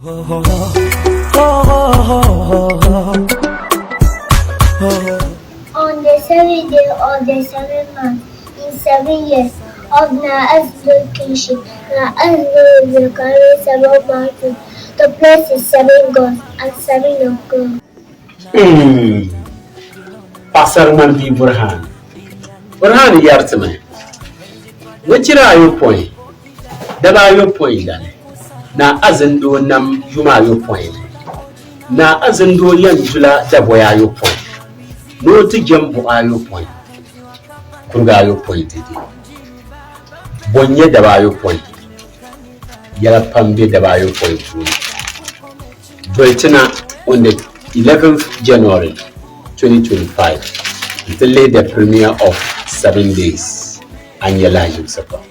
On the seventh day of the seventh month, in 7 years of Naazindoo kingship, Naazindoo will carry seven mountains to place his seven gods and seven of gods. Paɣasari ŋmani bia Burhan. Burhan yɛri ti mi ni chira ayopɔin, daba ayopɔin lani, Naa Azindoo nam yuma ayopɔin ni. Naa Azindoo yɛn dula daboya ayopɔin ni o ti jɛm buɣa ayopɔin, kuriga ayopɔin ti di. Bɔ n-nyɛ daba ayopɔin? Yɛla pam be daba ayopɔin puuni. Doli ti na on the 11th January 2025 nti lihi the premiere of 7 Days a ni nya lahaʒibisi pam.